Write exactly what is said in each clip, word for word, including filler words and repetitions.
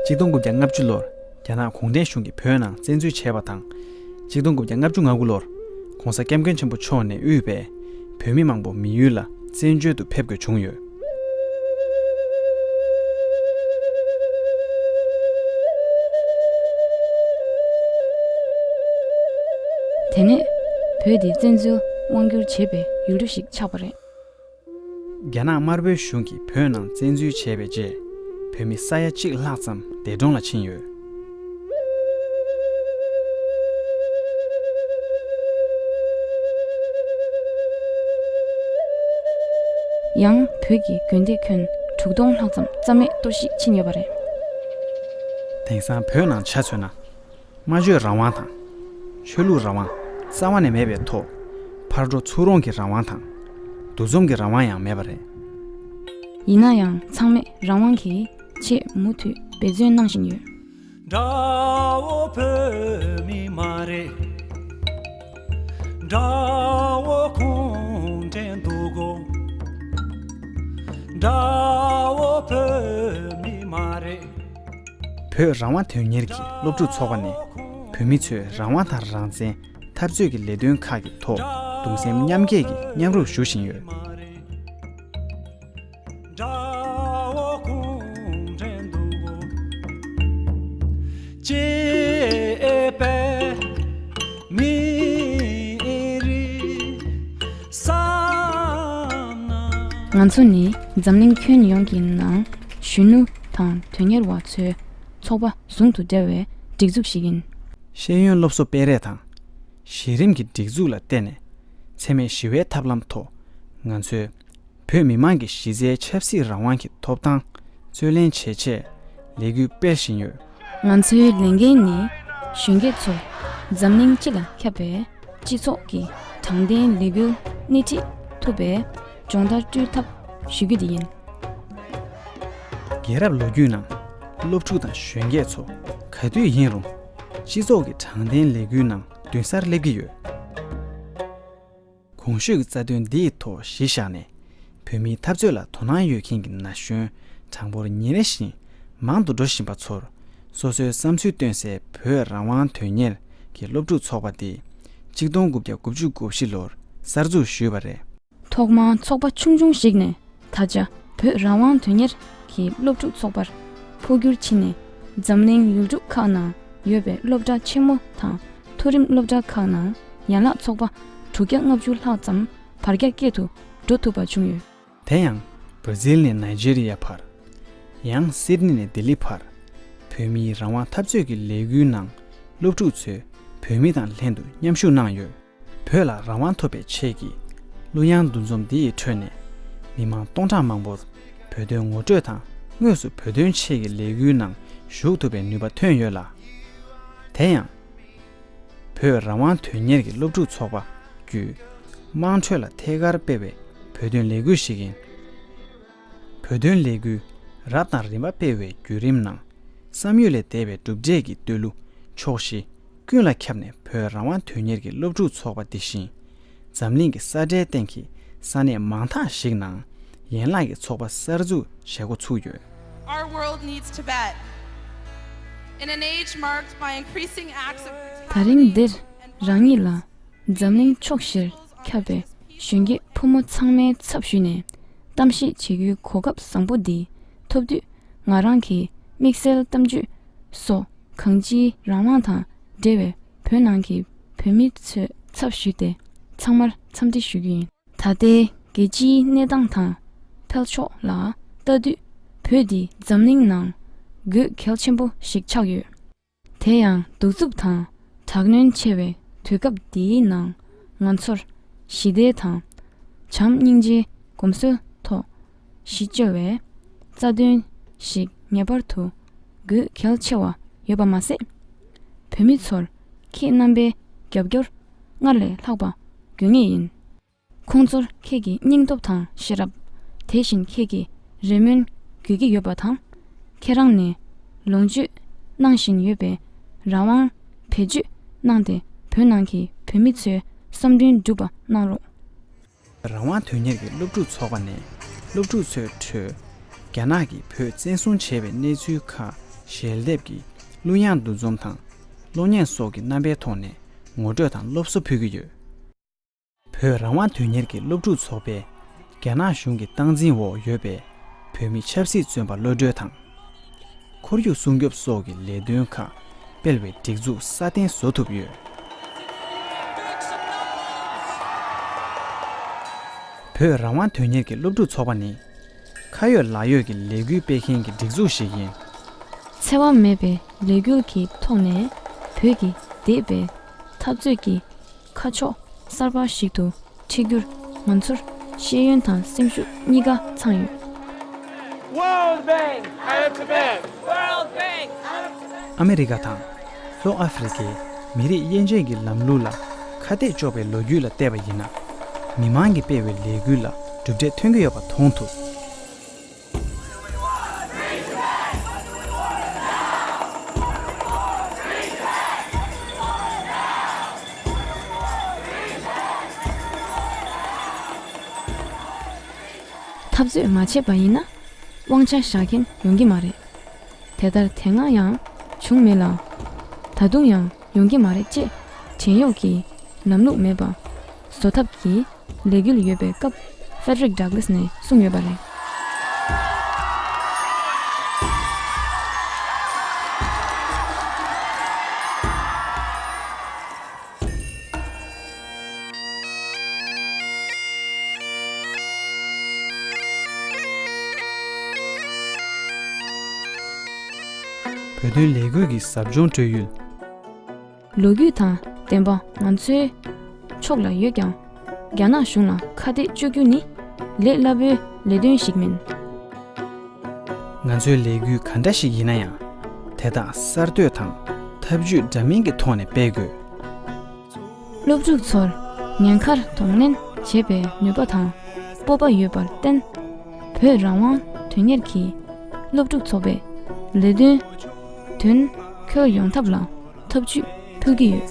གཅིག་སྟོང་དགུ་བརྒྱ་ལྔ་བཅུ་ལོར་རྒྱ་ནག་གུང་ཁྲན་གཞུང་གིས་བོད་ནང་བཙན་འཛུལ་བྱས་པ་དང་། གཅིག་སྟོང་དགུ་བརྒྱ་ལྔ་བཅུ་ང་དགུ་ལོར་༧གོང་ས་༧སྐྱབས་མགོན་ཆེན་པོ་མཆོག་ནས་དབུས་པའི་བོད་མི་མང་པོ་མི་ཡུལ་ལ་བཙན་བྱོལ་དུ་ཕེབས་དགོས་བྱུང་ཡོད། དེ་ནས་བོད་དེ་བཙན་འཛུལ་དབང་བསྒྱུར་བྱས་པའི་ཡུལ་གྲུ་ཞིག་ཆགས་པ་རེད། རྒྱ་ནག་དམར་པོའི་གཞུང་གིས་བོད་ནང་བཙན་འཛུལ་བྱས་པའི་རྗེས། བོད་མི་ས་ཡ་གཅིག་ལྷག་ཙམ་འདས་གྲོངས་ལ་ཕྱིན་ཡོད། ཡང་བོད་ཀྱི་དགོན་སྡེ་ཁྱོན་དྲུག་སྟོང་ལྷག་ཙམ་རྩ་མེད་གཏོར་བཤིག་ཕྱིན་ཡོད་པ་རེད། དེང་སང་བོད་ནང་ཆ་མཚོན་ན། སྨྲ་བརྗོད་རང་དབང་དང་། ཆོས་ལུགས་རང་དབང་རྩ་བ་ནས་མེད་པའི་ཐོག་ཕར་འགྲོ་ཚུར་འོང་གི་རང་དབང་དང་། འདུ་འཛོམས་ཀྱི་རང་དབང་ཡང་མེད་པ་རེད། ཡིན་ན་ཡང་ཚང་མས་རང་དབང་གི་ཆེད་མུ་མཐུད་འབད་བརྩོན་གནང་བཞིན་ཡོད། དགྲ་བོ་བོད་མི་མ་རེད། དགྲ་བོ་གུང་ཁྲན་འདུག་གོ། དགྲ་བོ་བོད་མི་མ་རེད། བོད་རང་དབང་དོན་གཉེར་གྱི་སློབ་ཕྲུག་ཚོགས་པ་ནས་བོད་མི་ཚོས་རང་དབང་དང་རང་བཙན་འཐབ་རྩོད་ཀྱི་ལས་དོན་ཁག་གི་ཐོག་གདུང་སེམས་མཉམ་སྐྱེད་ཀྱིས་མཉམ་རུབ་ཞུ་བཞིན་ཡོད། ང་ཚོ་ནི་འཛམ་གླིང་ཁྱོན་ཡོངས་ཀྱི་ནང་གཞོན་ནུ་དང་དོན་གཉེར་བ་ཚོའི་ཚོགས་པ་ཟུང་དུ་འབྲེལ་བའི་སྒྲིག་འཛུགས་ཤིག་ཡིན། ཤེས་ཡོན་སློབ་གསོ་སྤེལ་རེས་དང་། གཞི་རིམ་གྱི་སྒྲིག་འཛུགས་ལ་བརྟེན་ནས་འཚེ་མེད་ཞི་བའི་ཐབས་ལམ་ཐོག་ང་ཚོས་བོད་མི་མང་གི་གཞི་རྩའི་ཆབ་སྲིད་རང་དབང་གི་ཐོབ་ཐང་རྩོད་ལེན་བྱེད་ཆེད་ལས་འགུལ་སྤེལ་བཞིན་ཡོད། ང་ཚོའི་ལས་འགན་ནི་གཞོན་སྐྱེས་ཚོར་འཛམ་གླིང་སྤྱི་ལ་ཁྱབ་པའི་སྤྱི་ཚོགས་ཀྱི་དྲང་བདེན་ལས་འགུལ་སྣེ་ཁྲིད་ཐུབ་པའི་སྦྱོང་བརྡར་སྤྲོད་ཐབས་ཞུ་རྒྱུ་དེ་ཡིན། རྒྱལ་རབས་ལོ་རྒྱུས་ནང་སློབ་ཕྲུག་དང་གཞོན་སྐྱེས་ཚོ་ག་དུས་ཡིན་རུང་སྤྱི་ཚོགས་ཀྱི་དྲང་བདེན་ལས་འགུལ་ནང་མདུན་སར་སླེབས་ཀྱི་ཡོད། གོང་ཞུས་ཀྱི་རྩ་དོན་འདིའི་ཐོག་གཞི་བཞག་ནས་བོད་མིའི་འཐབ་རྩོད་ལ་དོ་སྣང་ཡོད་མཁན་གྱི་ན་གཞོན་གྲངས་འབོར་ཉིན་རེ་བཞིན་མང་དུ་འགྲོ་བཞིན་པ་ཚོར་སོ་སོའི་བསམ་ཚུལ་བཏོན་སའི་བོད་རང་དབང་དོན་གཉེར་གྱི་སློབ་ཕྲུག་ཚོགས་པ་འདི་གཅིག་སྟོང་དགུ་བརྒྱ་དགུ་བཅུ་གོ་བཞི་ལོར་གསར་འཛུགས་ཞུས་པ་རེད། ཐོག་མར་ཚོགས་པ་ཆུང་ཆུང་ཞིག་ནས་ད་ཆ་བོད་རང་དབང་དོན་གཉེར་གྱི་སློབ་ཕྲུག་ཚོགས་པར་འཕོ་འགྱུར་ཕྱིན་ནས་འཛམ་གླིང་ཡུལ་གྲུ་ཁག་ནང་ཡོད་པའི་སློབ་གྲྭ་ཆེན་མོ་དང་མཐོ་རིམ་སློབ་གྲྭ་ཁག་ནང་ཡན་ལག་ཚོགས་པ་དྲུག་བརྒྱ་ལྔ་བཅུ་ལྷག་ཙམ་བར་རྒྱ་སྐྱེད་དུ་འགྲོ་ཐུབ་པ་བྱུང་ཡོད། དེ་ཡང་བྷར་ཛིལ་ནས་ནཱི་ཇེ་རི་ཡ་བར། ཡང་སིད་ནི་ནས་ལྡི་ལི་བར། བོད་མིའི་རང་དབང་འཐབ་རྩོད་ཀྱི་ལས་འགུལ་ནང་སློབ་ཕྲུག་ཚོས་བོད་མི་དང་ལྷན་དུ་མཉམ་ཞུགས་གནང་ཡོད། བོད་ལ་རང་དབང་ཐོབ་པའི་ཆེད་ཀྱི་གླུ་དབྱངས་འདུ་འཛོམས་འདི་ཡི་ཁྲོད་ནས་མི་མང་སྟོང་ཕྲག་མང་པོར་བོད་དོན་ངོ་སྤྲོད་དང་དངོས་སུ་བོད་དོན་ཆེད་ཀྱི་ལས་འགུལ་ནང་ཞུགས་ཐུབ་པའི་ནུས་པ་ཐོན་ཡོད་ལ། དེ་ཡང་། བོད་རང་དབང་དོན་གཉེར་གྱི་སློབ་ཕྲུག་ཚོགས་པ་བརྒྱུད་དམངས་ཁྲོད་ལ་ཐད་ཀར་སྤེལ་བའི་བོད་དོན་ལས་འགུལ་ཞིག་ཡིན། བོད་དོན་ལས་འགུལ་རབ་དང་རིམ་པ་སྤེལ་བའི་བརྒྱུད་རིམ་ནང་བསམ་ཡུལ་ལས་འདས་པའི་གྲུབ་འབྲས་ཀྱི་བསྟོད་གླུ་ཕྱོགས་བཞི་ཀུན་ལ་ཁྱབ་ནས་བོད་རང་དབང་དོན་གཉེར་གྱི་སློབ་ཕྲུག་ཚོགས་པ་འདི་བཞིན་འཛམ་གླིང་གི་ས་ཁྲའི་སྟེང་གི་ས་གནས་མང་དག་ཞིག་ནང་ཡན་ལག་གི་ཚོགས་པ་གསར་འཛུགས་བྱེད་འགོ་ཚུགས་ཡོད། Our world needs Tibet. In an age marked by increasing acts of ད་རིང་འདིར་རང་ཉིད་ལ་འཛམ་གླིང་ཕྱོགས་བཞིར་ཁྱབ་པའི་གཞོན་སྐྱེས་ཕོ་མོ་ཚང་མའི་ཚབ་ཞུས་ནས་གཏམ་བཤད་བྱེད་རྒྱུའི་གོ་སྐབས་བཟང་པོ་འདི་ཐོབ་དུས། ང་རང་གི་དམིགས་བསལ་གཏམ་བརྗོད་སོགས་གང་ཅིའི་རང་དབང་དང་འབྲེལ་བའི་བོད་ནང་གི་བོད་མི་ཚོའི་ཚབ་ཞུས་ཏེ་ཚང་མར་འཚམས་འདྲི་ཞུ་རྒྱུ་ཡིན། ད་ལྟའི་རྒྱལ་སྤྱིའི་གནས་སྟངས་དང་འཕེལ་ཕྱོགས་ལ་ལྟ་དུས། བོད་འདི་འཛམ་གླིང་ནང་དགོས་གལ་ཆེན་པོ་ཞིག་ཆགས་ཡོད། དེ་ཡང་གདུག་རྩུབ་དང་དྲག་གནོན་ཆེ་བའི་དུས་སྐབས་འདིའི་ནང་ང་ཚོར་ཞི་བདེ་དང་བྱམས་སྙིང་རྗེའི་གོམས་སྲོལ་ཐོག་གཞི་བཅོལ་བའི་རྩ་དོན་ཞིག་ངེས་པར་དུ་དགོས་གལ་ཆེ་བ་ཡོད་པ་མ་ཟད། བོད་མི་ཚོར་ཁྱེད་རྣམ་པའི་རྒྱབ་སྐྱོར་སྔར་ལས་ལྷག་པ་དགོས་ངེས་ཡིན། ཁོང་ཚོར་ཁྱེད་ཀྱི་སྙིང་སྟོབས་དང་ཤེས་རབ། དེ་བཞིན་ཁྱེད་ཀྱི་རེ་སྨོན་དགོས་ཀྱི་ཡོད་པ་དང་། ཁྱེད་རང་ནས་ལོངས་སྤྱོད་གནང་བཞིན་ཡོད་པའི་རང་དབང་བེད་སྤྱོད་གནང་སྟེ་བོད་ནང་གི་བོད་མི་ཚོའི་བསམ་འདུན་འགྲུབ་པ་གནང་རོགས། རང་དབང་དོན་གཉེར་གྱི་སློབ་ཕྲུག་ཚོགས་པ་ནས་སློབ་ཕྲུག་ཚོའི་ཁྲོད་རྒྱ་ནག་གིས་བོད་བཙན་བཟུང་བྱས་པའི་གནས་ཚུལ་ཁག་ ཞལ་འདེབས་ཀྱི་གླུ་དབྱངས་འདུ་འཛོམས་དང་གློག་བརྙན་སོགས་ཀྱི་རྣམ་པའི་ཐོག་ནས་ངོ་སྤྲོད་དང་སློབ་གསོ་ཕུལ་གྱི་ཡོད། བོད་རང་དབང་དོན་གཉེར་གྱི་སློབ་ཕྲུག་ཚོགས་པས་རྒྱ་ནག་གཞུང་གི་སྟངས་འཛིན་འོག་ཡོད་པའི་བོད་མི་ཆབ་སྲིད་བཙོན་པ་གློད་གྲོལ་དང་། ཁོར་ཡུག་སྲུང་སྐྱོབ་སོགས་ཀྱི་ལས་དོན་ཁག་སྤེལ་བའི་སྒྲིག་འཛུགས་སྲ་བརྟན་བཟོ་ཐུབ་ཡོད། བོད་རང་དབང་དོན་གཉེར་གྱི་སློབ་ཕྲུག་ཚོགས་པ་ནི། ཁ་ཡོད་ལག་ཡོད་ཀྱི་ལས་འགུལ་སྤེལ་མཁན་གྱི་སྒྲིག་འཛུགས་ཤིག་ཡིན། འཚེ་བ་མེད་པའི་ལས་འགུལ་གྱི་ཐོག་ནས་བོད་ཀྱི་འདས་པའི་འཐབ་རྩོད་ཀྱི་ཁ་ཕྱོགས་གསར་པ་ཞིག་ཏུ་འཁྲིད་རྒྱུར་ང་ཚོར་ཤེས་ཡོན་དང་སེམས་ཤུགས་གཉིས་ཀ་ཚང་ཡོད། World Bank out of Tibet. World Bank out of Tibet. ཨ་མེ་རི་ཀ་དང་ལྷོ་ཨ་ཧྥེ་རི་ཀའི་མི་རིགས་དབྱེ་འབྱེད་ཀྱི་ལམ་ལུགས་ལ་ཁ་གཏད་གཅོག་པའི་ལོ་རྒྱུས་ལ་བལྟས་པ་ཡིན་ན། མི་མང་གིས་སྤེལ་བའི་ལས་འགུལ་ལ་གྲུབ་འབྲས་ཐོན་གྱི་ཡོད་པ་མཐོང་ཐུབ། འཐབ་རྩོད་མ་བྱས་པ་ཡིན་ན། དབང་ཆ་བཞག་མཁན་ཡོང་གི་མ་རེད། དེ་ལྟར་དེ་སྔ་ཡང་བྱུང་མེད་ལ། ད་དུང་ཡང་ཡོང་གི་མ་རེད་ཅེས་བྲན་གཡོག་གི་ལམ་ལུགས་མེད་པ་བཟོ་ཐབས་ཀྱི་ལས་འགུལ་ཡོད་པའི་སྐབས་ཧྥེ་ཌེ་རིག་ཌག་ལེས་ནས་གསུངས་ཡོད་པ་རེད། བོད་དོན་ལས་འགུལ་གྱི་ཟབ་སྦྱོང་སྤྲོད་ཡུལ། ལོ་རྒྱུས་དང་བདེན་པ་ང་ཚོའི་ཕྱོགས་ལ་ཡོད་ཀྱང་། རྒྱ་ནག་གཞུང་ལ་ཁ་གཏད་གཅོག་རྒྱུ་ནི་ལས་སླ་པོའི་ལས་དོན་ཞིག་མིན། ང་ཚོའི་ལས་འགུལ་ག་འདྲ་ཞིག་ཡིན་ན་ཡང་། དེ་དག་གསར་གཏོད་དང་ཐབས་ཇུས་འདྲ་མིན་གྱི་ཐོག་ནས་སྤེལ་དགོས། སློབ་ཕྲུག་ཚོར་ཉེན་ཁར་གདོང་ལེན་བྱེད་པའི་ནུས་པ་དང་སྤོབས་པ་ཡོད་པར་བརྟེན། བོད་རང་དབང་དོན་གཉེར་གྱི་སློབ་ཕྲུག་ཚོགས་པས་ལས་དོན་དོན་འཁྱོལ་ཡོང་ཐབས་ལ་ཐབས་ཇུས་ཕུལ་གྱི་ཡོད།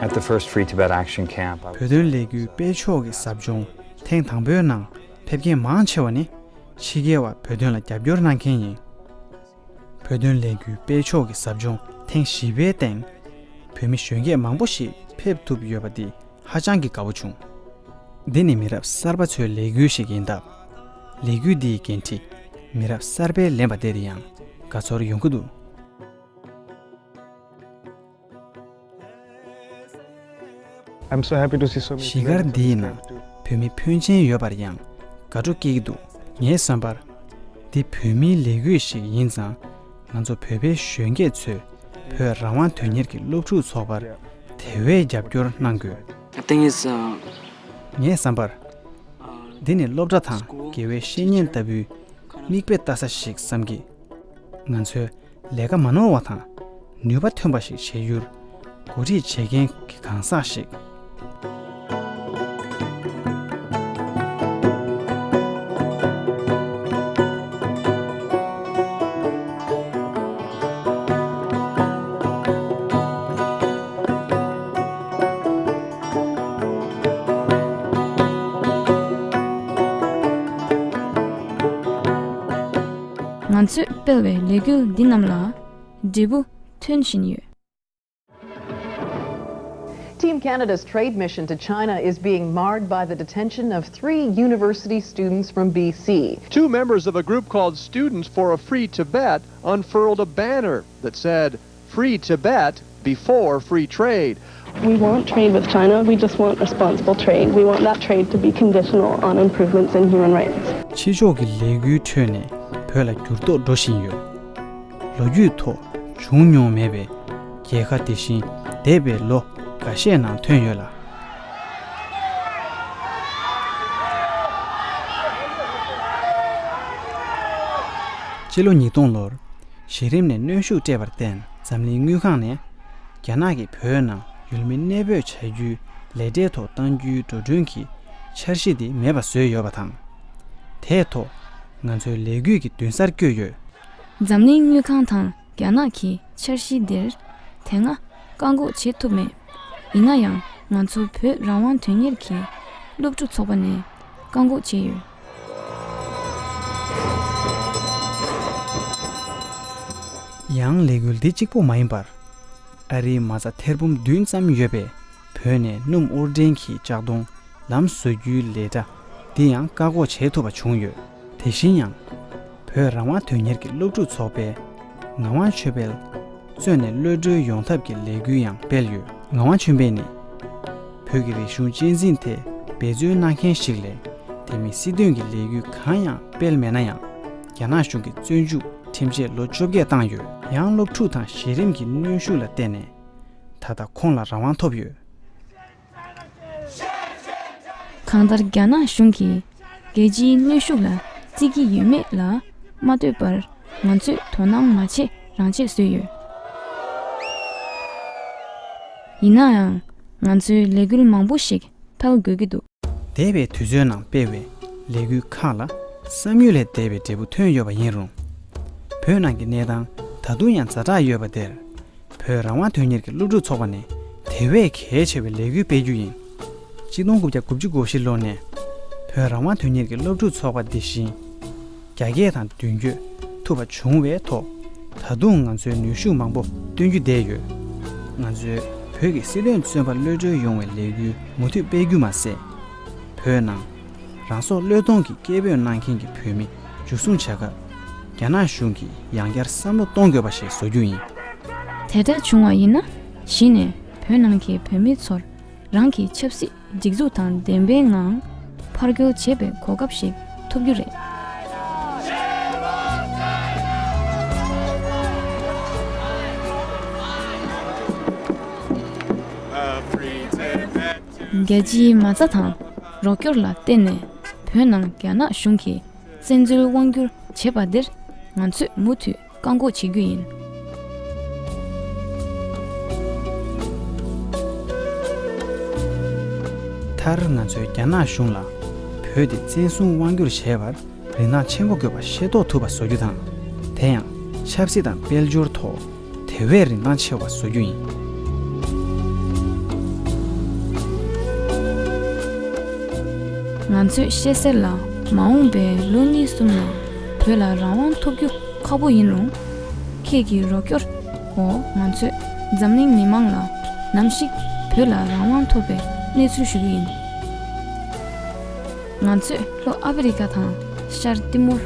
At the first Free Tibet Action Camp, I was བོད་དོན་ལས་འགུལ་སྤེལ་ཕྱོགས་ཀྱི་ཟབ་སྦྱོང་ཐེངས་དང་པོའི་ནང་ཕེབས་མཁན་མང་ཆེ་བ་ནི། ཕྱི་རྒྱལ་བ་བོད་དོན་ལ་རྒྱབ་སྐྱོར་གནང་མཁན་ཡིན། བོད་དོན་ལས་འགུལ་སྤེལ་ཕྱོགས་ཀྱི་ཟབ་སྦྱོང་ཐེངས་བཞི་པའི་སྟེང་། བོད་མི་གཞོན་སྐྱེས་མང་པོ་ཞིག་ཕེབས་ཐུབ་ཡོད་པ་འདི་ཧ་ཅང་གི་དགའ་བོ་བྱུང་། འདི་ནི་མི་རབས་གསར་པ་ཚོའི་ལས་འགུལ་ཞིག་ཡིན་སྟབས། ལས་འགུལ་འདིའི་འགན་འཁྲི་མི་རབས་གསར་པས་ལེན་པ་དེ་དེ་ཡང་དགའ་ཚོར་ཡོང་གི་འདུག། I'm so happy to see so many གཞིས་སྒར་འདིའི་ནང་བོད་མི་ཕོན་ཆེན་ཡོད་པར་ཡང་དགའ་སྤྲོ་སྐྱེ་གི་འདུག། ངའི་བསམ་པར། འདི་བོད་མིའི་ལས་འགུལ་ཞིག་ཡིན་ཙང་། ང་ཚོ་བོད་པའི་གཞོན་སྐྱེས་ཚོས་བོད་རང་དབང་དོན་གཉེར་གྱི་སློབ་ཕྲུག་ཚོགས་པར་དེ་བས་རྒྱབ་སྐྱོར་གནང་དགོས། The thing is, uh, ངའི་བསམ་པར། འདི་ནི་སློབ་གྲྭ་དང་དགེ་བའི་བཤེས་གཉེན་ལྟ་བུའི་མིག་དཔེ་ལྟ་ས་ཞིག་བསམ་གྱི། ང་ཚོས་ལས་ཀ་མ་ནོར་བ་དང་ནུས་པ་ཐོན་པ་ཞིག་བྱེད་རྒྱུར་འགོ་ཁྲིད་བྱེད་མཁན་གྱི་གང་ཟག་ཞིག། ང་ཚོས་སྤེལ་བའི་ལས་འགུལ་འདི་རྣམས་ལ་འབྲས་བུ་ཐོན་བཞིན་ཡོད། Team Canada's trade mission to China is being marred by the detention of three university students from B C. Two members of a group called Students for a Free Tibet unfurled a banner that said, "Free Tibet before free trade." We want trade with China. We just want responsible trade. We want that trade to be conditional on improvements in human rights. ཕྱི་ཕྱོགས་ཀྱི་ལས་འགུལ་ཁྲོད་ནས་བོད་ལ་འགྱུར་ལྡོག་འགྲོ་བཞིན་ཡོད། ལོ་རྒྱུས་ཐོག་བྱུང་མྱོང་མེད་པའི་རྒྱལ་ཁ་དེ་བཞིན་འདས་པའི་ལོ་འགའ་ཤས་ནང་ཐོན་ཡོད་ལ། སྤྱི་ལོ་ཉིས་སྟོང་ལོར་གཞི་རིམ་ནས་གནོན་ཤུགས་སྤྲད་པར་བརྟེན། འཛམ་གླིང་དངུལ་ཁང་ནས་རྒྱ་ནག་གིས་བོད་ནང་ཡུལ་མི་གནས་སྤོས་བྱ་རྒྱུའི་ལས་གྲྭའི་ཐོག་གཏང་རྒྱུའི་འགྲོ་གྲོན་གྱི་འཆར་གཞི་དེ་མེད་པ་བཟོས་ཡོད་པ་དང་། དེའི་ཐོག་ང་ཚོའི་ལས་འགུལ་གྱི་མདུན་སར་བསྐྱོད་ཡོད། འཛམ་གླིང་དངུལ་ཁང་དང་རྒྱ་ནག་གི་འཆར་གཞི་འདིར་དེ་སྔ་བཀག་འགོག་བྱེད་ཐུབ་མེད། ཡིན་ན་ཡང་ང་ཚོ་བོད་རང་དབང་དོན་གཉེར་གྱི་སློབ་ཕྲུག་ཚོགས་པ་ནས་བཀག་འགོག་བྱས་ཡོད། ཡང་ལས་འགུལ་འདི་གཅིག་པོ་མ་ཡིན་པར། ཨ་རིའི་མ་རྩ་ཐེར་འབུམ་བདུན་ཙམ་ཡོད་པས་བོད་ནས་སྣུམ་དབོར་འདྲེན་གྱི་ལྕགས་མདོང་ལམ་བཟོ་རྒྱུའི་ལས་གྲྭ་འདི་ཡང་བཀག་འགོག་བྱེད་ཐུབ་པ་བྱུང་ཡོད། དེ་བཞིན་ཡང་། བོད་རང་དབང་དོན་གཉེར་གྱི་སློབ་ཕྲུག་ཚོགས་པས་ངག་དབང་ཆོས་འཕེལ་གཙོས་ནས་གློད་གྲོལ་ཡོང་ཐབས་ཀྱི་ལས་འགུལ་ཡང་སྤེལ་ཡོད། ངག་དབང་ཆོས་འཕེལ་ནི། བོད་ཀྱི་རིག་གཞུང་གཅེས་འཛིན་ཐད་འབད་བརྩོན་གནང་མཁན་ཞིག་ལས། དེ་མིན་སྲིད་དོན་གྱི་ལས་འགུལ་གང་ཡང་སྤེལ་མེད་ན་ཡང་། རྒྱ་ནག་གཞུང་གིས་བཙོན་འཇུག་ཁྲིམས་ཆད་ལོ་བཅོ་བརྒྱད་བཏང་ཡོད། ཡང་སློབ་ཕྲུག་དང་གཞི་རིམ་གྱི་གནོན་ཤུགས་ལ་བརྟེན་ནས། ད་ལྟ་ཁོང་ལ་རང་དབང་ཐོབ་ཡོད། གང་ལྟར་རྒྱ་ནག་གཞུང་གིས་རྒྱལ་སྤྱིའི་གནོན་ཤུགས་ལ་བརྩི་གི་ཡོད་མེད་ལ་མ་ལྟོས་པར། ང་ཚོས་དོ་སྣང་མ་བྱེད་རང་བྱེད་བཟོས་ཡོད། ཡིན་ན་ཡང་། ང་ཚོའི་ལས་འགུལ་མང་པོ་ཞིག་འཕེལ་དགོས་ཀྱི་འདུག་འདས་པའི་དུས་ཚོད་ནང་སྤེལ་བའི་ལས་འགུལ་ཁག་ལ་བསམ་ཡུལ་ལས་འདས་པའི་འབྲས་བུ་ཐོན་ཡོད་པ་ཡིན་རུང་། བོད་ནང་གི་གནས་སྟངས་ད་དུང་ཡང་ཛ་དྲག་ཡོད་པ་དེར། བོད་རང་དབང་དོན་གཉེར་གྱི་སློབ་ཕྲུག་ཚོགས་པ་ནས་དེ་བས་གལ་ཆེ་བའི་ལས་འགུལ་སྤེལ་རྒྱུ་ཡིན། གཅིག་སྟོང་དགུ་བརྒྱ་དགུ་བཅུ་གོ་བཞི་ལོ་ནས་བོད་རང་དབང་དོན་གཉེར་གྱི་སློབ་ཕྲུག་ཚོགས་པ་འདི་བཞིན། རྒྱ་སྐད་དང་མདུན་སྐྱོད་ཐུབ་པ་བྱུང་བའི་ཐོག་ད་དུང་ང་ཚོས་ནུས་ཤུགས་མང་པོ་བཏོན་རྒྱུ་བསྡད་ཡོད། ང་ཚོས་བོད་ཀྱི་སྲིད་དོན་བཙོན་པ་གློད་གྲོལ་ཡོང་བའི་ལས་འགུལ་མུ་མཐུད་སྤེལ་རྒྱུ་མ་ཟད། བོད་ནང་རང་སྲོག་བློས་གཏོང་གི་སྐད་འབོད་གནང་མཁན་གྱི་བོད་མི་འཇུ་བཟུང་བྱ་སྐབས་རྒྱ་ནག་གཞུང་གིས་ཡང་བསྐྱར་བསམ་བློ་གཏོང་དགོས་པ་ཞིག་བཟོ་རྒྱུ་ཡིན། དེ་འདྲ་བྱུང་བ་ཡིན་ན། གཞི་ནས་བོད་ནང་གི་བོད་མི་ཚོར་རང་གི་ཆབ་སྲིད་སྒྲིག་འཛུགས་དང་ལྡན་པའི་ངང་ཕར་རྒོལ་བྱེད་པའི་གོ་སྐབས་ཤིག་ཐོབ་རྒྱུ་རེད། རྒྱལ་སྤྱིའི་མ་རྩ་དང་རོགས་སྐྱོར་ལ་བརྟེན་ནས་བོད་ནང་རྒྱ་ནག་གཞུང་གིས་བཙན་འཛུལ་དབང་བསྒྱུར་བྱས་པ་འདིར་ང་ཚོས་མུ་མཐུད་བཀག་འགོག་བྱེད་རྒྱུ་ཡིན། མཐར་ང་ཚོས་རྒྱ་ནག་གཞུང་ལ་བོད་དེ་བཙན་བཟུང་དབང་བསྒྱུར་བྱས་པར་རིན་ཐང་ཆེན་པོ་དགོས་པ་ཤེས་རྟོགས་ཐུབ་པ་བཟོ་རྒྱུ་དང་། དེ་ཡང་ཆབ་སྲིད་དང་དཔལ་འབྱོར་ཐོག་དེ་བས་རིན་ཐང་ཆེ་བ་བཟོ་རྒྱུ་ཡིན། ང་ཚོས་ཤེས་གསལ་ལ། མ་འོངས་པའི་ལོ་གཉིས་གསུམ་ནང་བོད་ལ་རང་དབང་ཐོབ་རྒྱུ་ཁག་པོ་ཡིན་རུང་། ཁྱེད་ཀྱི་རོགས་སྐྱོར་འོག་ང་ཚོས་འཛམ་གླིང་མི་མང་ལ་ནམ་ཞིག་བོད་ལ་རང་དབང་ཐོབ་པའི་གནས་ཚུལ་ཞུ་རྒྱུ་ཡིན། ང་ཚོས་ལྷོ་ཨ་ཕི་རི་ཀ་དང་ཤར་ཏི་མོར།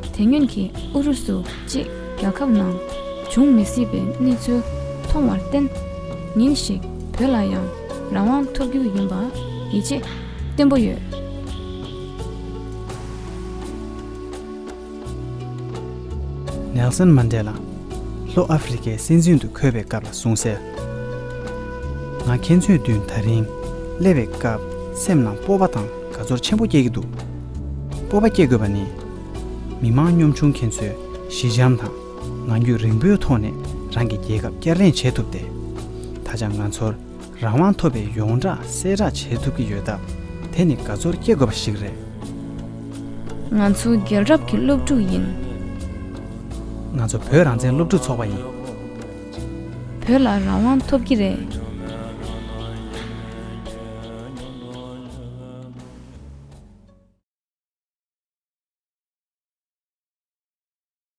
དེ་སྔོན་གྱི་ཨུ་རུ་སུ་བཅས་རྒྱལ་ཁབ་ནང་བྱུང་མི་སྲིད་པའི་གནས་ཚུལ་མཐོང་བར་བརྟེན། ཉིན་ཞིག་བོད་ལ་ཡང་རང་དབང་ཐོབ་རྒྱུ་ཡིན་པ་ཡིད་ཆེས་བརྟན་པོ་ཡོད། ནེལ་སོན་མན་ཌེ་ལ་ལྷོ་ཨ་ཕི་རི་ཀའི་སྲིད་འཛིན་དུ་འཁོད་པའི་སྐབས་ལ་གསུངས་གསལ། ང་ཁྱེད་ཚོའི་མདུན་དེ་རིང་སླེབས་པའི་སྐབས་སེམས་ནང་སྤོབས་པ་དང་དགའ་ཚོར་ཆེན་པོ་སྐྱེ་གི་འདུག་སྤོབས་པ་སྐྱེ་དགོས་པ་ནི། མི་མང་གཉོམ་ཆུང་ཁྱེད་ཚོས་ཞི་འཇམ་དང་ངང་རྒྱུད་རིང་པོའི་ཐོག་ནས་རང་གི་རྒྱལ་ཁབ་བསྐྱར་ལེན་བྱེད་ཐུབ་སྟེ། ད་ཆ་ང་ཚོར་རང་དབང་ཐོབ་པའི་ཡོངས་གྲགས་གསལ་བསྒྲགས་བྱེད་ཐུབ་ཀྱི་ཡོད་སྟབས། དེ་ནི་དགའ་ཚོར་སྐྱེ་དགོས་པ་ཞིག་རེད། ང་ཚོ་རྒྱལ་རབས་ཀྱི་སློབ་ཕྲུག་ཡིན། ང་ཚོ་བོད་རང་བཙན་སློབ་ཕྲུག་ཚོགས་པ་ཡིན། བོད་ལ་རང་དབང་ཐོབ་ཀྱི་རེད།